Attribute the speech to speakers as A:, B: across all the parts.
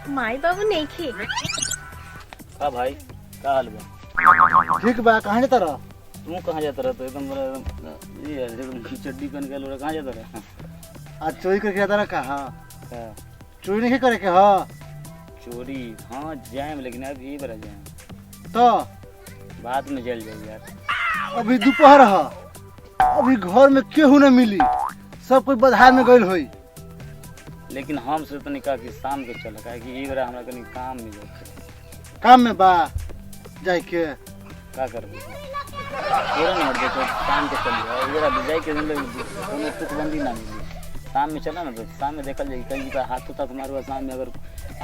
A: माई बाबू नहीं खे।
B: का भाई, का हाल बा?
C: ठीक बा। कहाँ जाता रह?
B: तू कहाँ जाता रहा? तो एकदम बड़ा एकदम ये एकदम चड्डी पहन के लोरा कहाँ जाता रहा?
C: आज चोरी करके जाता रह कहाँ?
B: का?
C: चोरी नहीं करे के? हाँ।
B: चोरी? हाँ जाएम, लेकिन अब ये बड़ा जाएम।
C: तो
B: बाद में जल जाए यार।
C: अभी दोपहर है, अभी घर में केहू न मिली, सब कोई बधार में गइल होई।
B: लेकिन हम से तनी का कि शाम के चल, काहे कि ई बेरा हमरा कनी काम मिल।
C: काम में बा जाए के?
B: का करबे, तोरा ना हट देखो, शाम के चली। ई बेरा जाए के मतलब कोनो तुकबंदी ना मिली। शाम में चला ना, तो शाम में देखल जाई, कहीं का हाथों तक मारुआ। शाम में अगर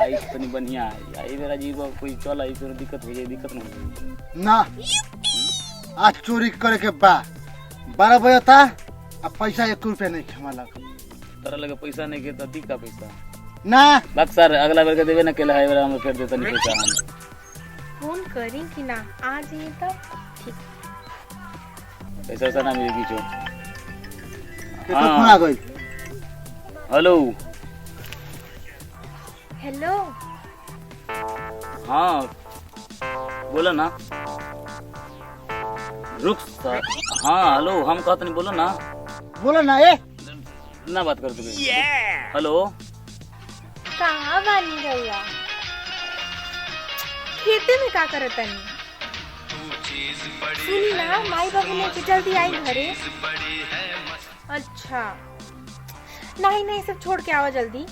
B: आई तो तनी बढ़िया आई। आ ई बेरा जी कोई चल आई तो दिक्कत हो जाई, दिक्कत ना हो जाई।
C: ना, आज चोरी करे के बा। 12 बजे ता आ पैसा 1 रुपया नहीं खेमा लग।
B: तोरा लगे पैसा नहीं के तो दी का पैसा?
C: ना।
B: बाक सर, अगला बेर के देबे ना केला है, बेरा हम फेर देता नहीं पैसा हम।
A: फोन करी कि ना आ जाइए तब ठीक।
B: पैसा वैसा ना मिली किछो।
C: केकर फोन आ गइल?
B: हेलो।
A: हेलो।
B: हाँ, बोलो ना। रुक सर। हाँ हेलो, हम कहत नहीं, बोलो ना।
C: बोलो ना ए।
B: ना बात कर तुके। हेलो।
A: कहाँ बानी रउआ? खेते में का करतनी? सुनी ना, माई बाबू ने के जल्दी आई घरे। अच्छा, नहीं नहीं, सब छोड़ के आवा जल्दी।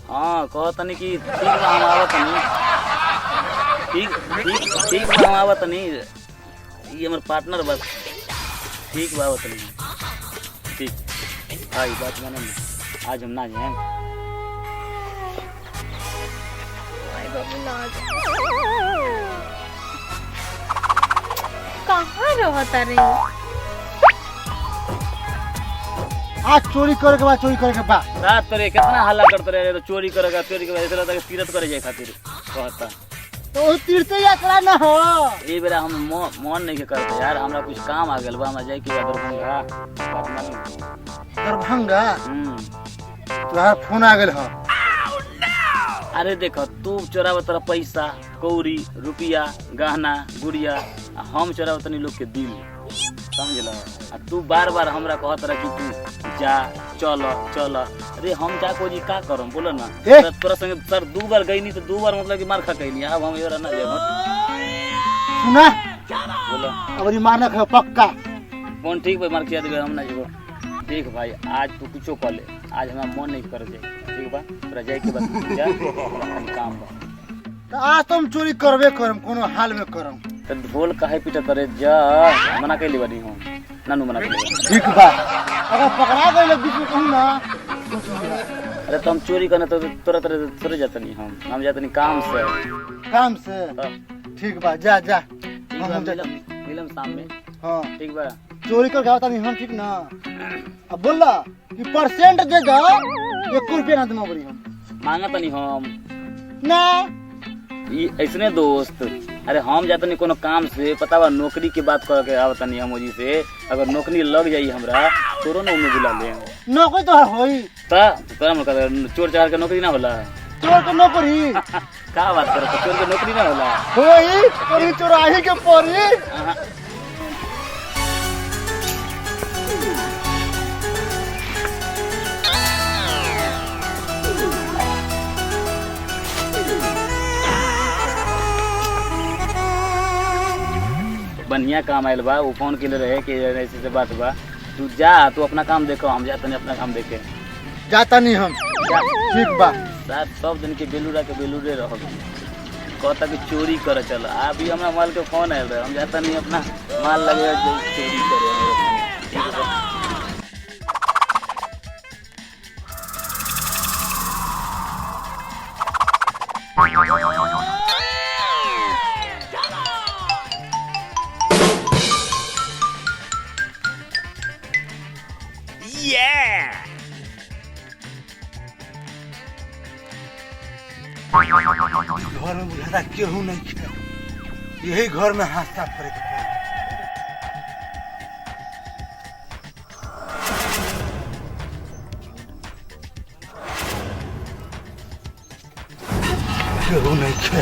B: हाँ, कहत नहीं कि ठीक बा, हम आवत नहीं। ठीक ठीक ठीक बा, हम आवत नहीं। ये हमर पार्टनर बस। ठीक बा, आवत नहीं। ठीक भाई, बात माने ना, आज हम ना जाए।
A: माई बाबू ना जाए। कहाँ रहता रही?
C: आज चोरी करे के बा, चोरी करे के बा।
B: रात तोरे कितना हल्ला करते रहे तो चोरी करेगा, चोरी करेगा, ऐसा लगता है कि तीरथ करे जाए खातिर कहता।
C: तो वही तीर्थ यात्रा ना हो।
B: ए बेरा हम मन नहीं के करते यार, हमरा कुछ काम आ गेल बा, हमरा जाए के बा दरभंगा। बात मानू।
C: दरभंगा?
B: हम्म।
C: तुहार फोन आ गेल हो।
B: अरे देखो, तू चोराव तेरा पैसा कौड़ी रुपया गहना गुड़िया, आ हम चोराव तनी लोग के दिल, समझल? आ तू बार बार हमरा कहत रह कि तू जा, चल चल। अरे हम जा को जी का करम, बोलो ना।
C: ए!
B: तोरा संगे सर दू बार गईनी तो दू बार मतलब कि मार खा गईनी। अब हम एरा ना जाब।
C: सुना।
B: बोलो।
C: अब ई मानक है पक्का।
B: फोन ठीक भाई, मार खिया देबे, हम ना जेबो। देख भाई, आज तू कुछो कर ले, आज हमरा मन नहीं कर जाए। ठीक बा, तोरा जाए के बा तू जा, हमरा तनी काम बा।
C: तो आज तो हम चोरी करबे करम, कोनो हाल में करम।
B: तो ढोल काहे पीटा करे? जा, मना कैली बानी हम नानू, मना कैली बानी।
C: ठीक बा, अगर पकड़ा गइल बीच में कहूँ ना।
B: अरे तो हम चोरी करने तो तोरा तोरे थोड़े जाते नहीं हम, हम जाते नहीं काम से।
C: काम से?
B: हाँ।
C: ठीक बा, जा जा।
B: ठीक बा।
C: हम जा-
B: मिलम, मिलम शाम में।
C: हाँ।
B: ठीक बा।
C: चोरी कर आवता नहीं हम, ठीक ना? अब बोला कि परसेंट दे दो, 1 रुपया ना देना बड़ी हम।
B: मांगा तनी हम?
C: ना।
B: ई ऐसने दोस्त। अरे हम जाते नहीं कोनो काम से, पता बा? नौकरी के बात कर के आवत नहीं हम ओजी से। अगर नौकरी लग जाई हमरा, तोरो ना उम्मीद बुला ले।
C: नौकरी तो होई?
B: ता तोरा मन कर चोर चार के नौकरी ना होला?
C: चोर के नौकरी?
B: का बात करत? चोर के नौकरी ना होला?
C: होई, और चोराही के पड़ी।
B: अहाँ। बढ़िया काम आयल बा। वो फोन केले रहे कि ऐसे ऐसे बात बा। तू जा, तू अपना काम देखो, हम जा तनी अपना काम देखे।
C: जाता नहीं हम।
B: जा।
C: ठीक बा।
B: साहब, सब दिन के बेलूरा के बेलूरे रह। कहता कि चोरी करे चल। अभी हमरा माल के फोन आयल रहे, हम जाता नहीं अपना माल लगे जो चोरी करे। ठीक बा।
C: घर में बुझाता केहू नहीं खे, यही घर में हाथ साफ करे के पड़ी। केहू नहीं खे।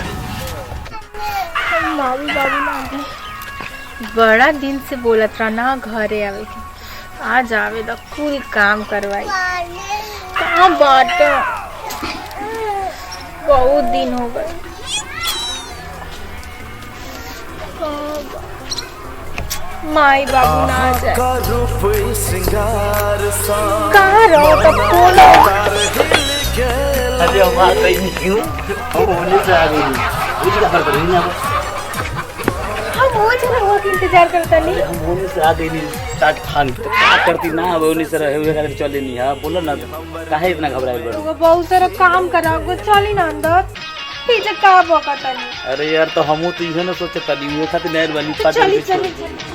A: मामी बाबू लागी बड़ा दिन से बोलत रहा ना घरे आवे के, आज आवे द कुल काम करवाई। कहाँ बाट, बहुत दिन हो गए। कहाँ बा- माई बाबू ना आ जाए। कहाँ रहो तब फोन।
B: अरे हम आ गई नहीं क्यों, हम होने से आ गई बुझ का फर्क नहीं ना।
A: हम वो जरा हो के इंतजार करता नहीं।
B: हम होने से आ गई नहीं टाट खान तो का करती ना, अब होने से रहे हुए खातिर चले नहीं। हां बोलो ना, काहे इतना घबराए बड़?
A: वो बहुत सारा काम कराओ, चली ना अंदर, पीछे का बकता नहीं।
B: अरे यार तो हमू तो इहे ना सोचता नहीं, उहे खातिर नहर वाली
A: तो
B: पाट
A: चली चली चली।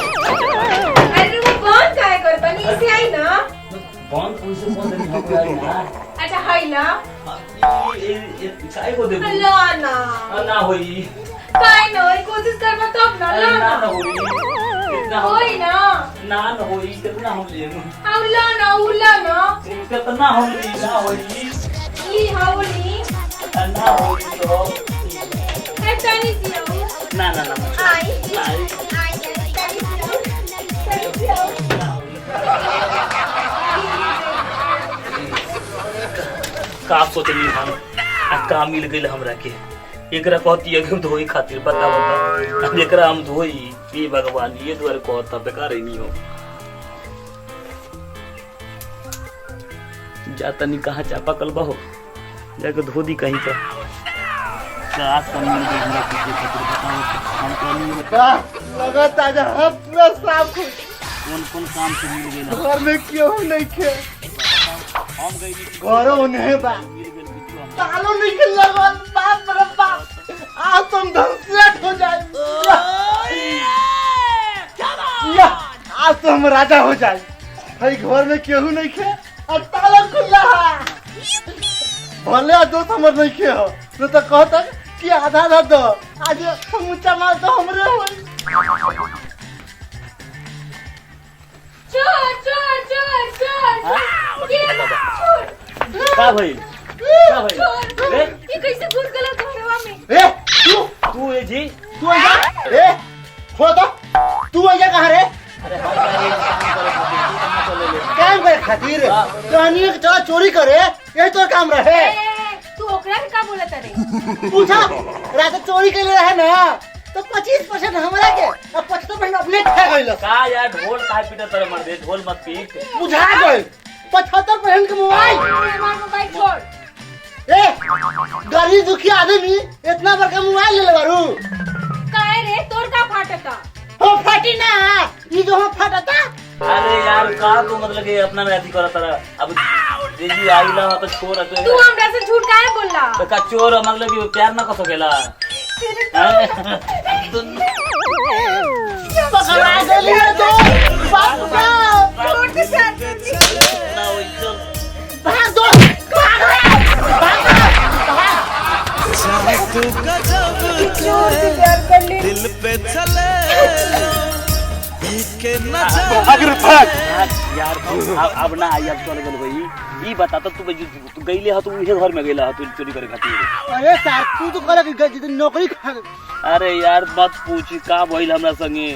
A: अरे वो बंद काहे करता नहीं, इसे आई ना।
B: बंद कैसे बंद नहीं हम आई ना।
A: अच्छा हाय ना।
B: ये ये काहे को देबू?
A: ला ना।
B: ना होई।
A: काहे ना होई, कोशिश करबा तब ना।
B: अरे
A: ला
B: ना
A: ना।
B: ना होई कितना हम
A: होई ना।
B: ना ना होई कितना हम लेबू?
A: आउ ला ना, उ ला ना।
B: कितना हम ली ना होई।
A: ली हाउ ली।
B: ना होई तो
A: ए तनी जियो।
B: ना ना ना
A: आई
B: ना
A: आई तनी जियो, तनी जियो।
B: का सोचली हम आ का मिल गइल हमरा के, एकरा कहती है कि हम धोई खातिर, बता बता अब एकरा हम धोई। हे भगवान, ये द्वारे कहता बेकार ही नहीं हो जाता नहीं। कहाँ चापा कल हो जाके धो दी कहीं का। का सब मिल गइल हमरा के ये खातिर, बताओ तो, हम कहनी
C: वाह, लगता है हम पूरा साफ हो।
B: कौन कौन काम से मिल गइल हम?
C: घर में केहू नहीं खे।
B: हम गइली
C: घरो नहीं बा,
B: मिल गइल कुछ हम।
C: तालो नहीं खे लगल। बाप रे बाप, आज तुम धन सेठ हो जाए। या, आज तो हम राजा हो जाए। भाई घर में केहू नहीं खे और ताला खुला है। भले दोस्त हमर नहीं खे हो न तो कहता कि आधा आधा दो, आज समूचा माल तो हमरे हो।
A: चोर चोर चोर चोर, ये चोर।
B: का भइल, का भइल?
A: चोर।
B: ए?
A: ये कैसे घुस गला घरवा में?
C: ए तू
B: तू ए जी
C: तू ऐसा ए हो तो तू ऐसा कहाँ रे?
B: अरे हम काहे काम करे खातिर, तू कहाँ चले ले?
C: काम करे खातिर कहानी के चला चोरी करे, यही तो काम रहे।
A: ए, तू ओकरा के का बोलत रे?
C: पूछा रात चोरी के लिए रहे ना तो 25% हमरा के और 75% अपने खा गइल।
B: का यार ढोल काहे पीटत रे मर्दे, ढोल मत पीट।
C: बुझा गइल 75% के मोबाइल।
A: हमार मोबाइल छोड़।
C: ए गरीब दुखी आदमी इतना बड़का मोबाइल ले ले बारू।
A: काहे रे, तोर का फाटता?
C: हो फाटी ना, ई जो हम फाटता।
B: अरे यार का तू मतलब कि अपना में अथी करत रहा। अब जीजू आइला तो छोड़ तो
A: तू हमरा से झूठ काहे बोलला?
B: तो का चोर मतलब कि प्यार ना कर सकेला? हैं?
C: पकड़ा गइल रे तो बाप रे।
A: छोड़ दे सर।
B: ना होई चल।
C: भाग दो, भाग रे, भाग रे, भाग।
A: चोर से प्यार कर ले।
D: दिल पे चले के
C: भाग रे भाग।
B: यार अब ना आई, अब चल गेल भाई। ई बता तो तू तू गइले ह, तू उहे घर में गइला ह तू चोरी करे खातिर?
C: अरे सार तू तो करे कि नौकरी खा।
B: अरे यार मत पूछ का भइल हमरा संगे।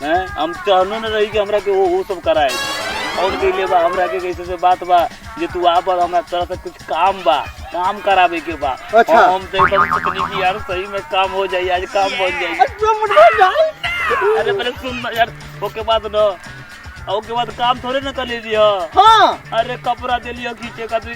B: हैं हम चाहनो न रही कि हमरा के वो सब कराए और गइले बा हमरा के। कैसे से बात बा जे तू आ पर हमरा तरह से कुछ काम बा, काम करावे के बा।
C: अच्छा।
B: हम तो एकदम सोचनी कि यार सही में काम हो जाई, आज काम बन जाई।
C: अच्छा मुंडा जाए।
B: अरे पहले सुन ना यार, ओके बाद न ओके बाद काम थोड़े ना कर लीजिए।
C: हाँ।
B: अरे कपड़ा दे लियो खींचे का तू।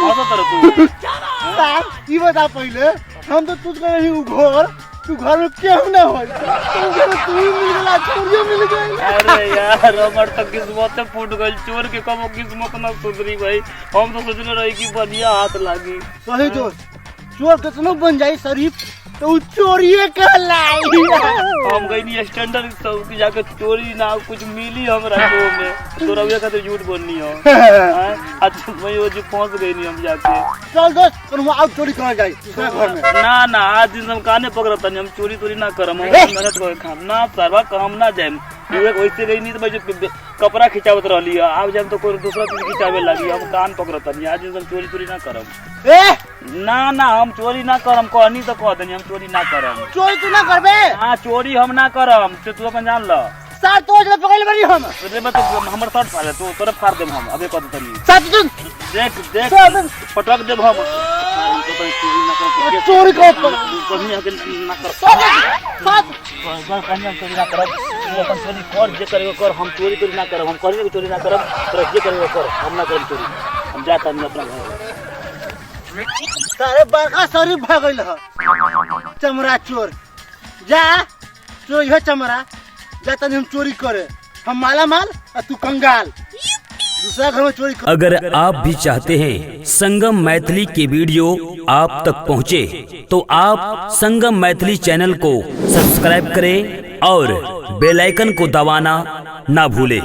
B: हंसत रह तू।
C: सार ई बता पहले, हम तो तुझ रही उ घर, तू घर में केहू ना हो, तू घर में तू ही मिल गला, चोरियो मिल गई।
B: अरे यार हमार तो किस्मत फूट गई, चोर के कम किस्मत ना सुधरी भाई। हम तो सोचने रही कि बढ़िया हाथ लागी।
C: सही दोस्त, चोर कितनो बन जाई शरीफ तो उ चोरिए कहलाई।
B: हम गई नहीं स्टैंडर्ड सब की जाके चोरी ना कुछ मिली हमरा को में, तोरा उहे खातिर झूठ बोलनी हो। हैं? अच्छा मैं वो जो पहुंच गई नहीं हम जाके।
C: चल दोस्त कन्हू और चोरी कर जाई दूसरा घर में।
B: ना ना आज दिन हम काने पकड़त नहीं, हम चोरी तोरी ना करम, हम मेहनत कर खाम ना सरवा काम ना जाए। वैसे गई नहीं तो भाई जो कपड़ा खिंचावत रहली है। आब जाम तो कोई दूसरा चीज खिंचावे लगी। हम कान पकड़त तनी, आज हम चोरी चोरी ना करब।
C: ए
B: ना ना, हम चोरी ना करम। कहनी तो कह देनी, हम चोरी ना करम।
C: चोरी तू ना करबे?
B: हाँ, चोरी हम ना करम से तू अपन जान ल।
C: सार तो जब पकड़ बनी हम।
B: रे बे तो हमर शर्ट फाड़ दे, तू तोरे फाड़ देम हम, अबे कह दे तनी।
C: सात दिन।
B: देख देख।
C: सात।
B: पटक देब हम। चोरी ना करब।
C: चोरी कर।
B: कहनी है कि ना कर।
C: सात सात।
B: कहनी हम चोरी ना करब। तू अपन चोरी कर, जे करेगो कर। हम चोरी तोरी ना करब। हम कहनी कि चोरी ना करब। तोरा जे करेगो कर, हम ना करब चोरी। हम जात तनी अपना घर।
C: सारे बड़का शरीफ भ गइल ह चमड़ा चोर। जा चोरी है चमड़ा, जा तनी हम चोरी करे। हम माला माल और तू कंगाल, दूसरा घर में चोरी कर।
D: अगर आप भी चाहते हैं संगम मैथिली के वीडियो आप तक पहुंचे, तो आप संगम मैथिली चैनल को सब्सक्राइब करें और बेल आइकन को दबाना ना भूलें।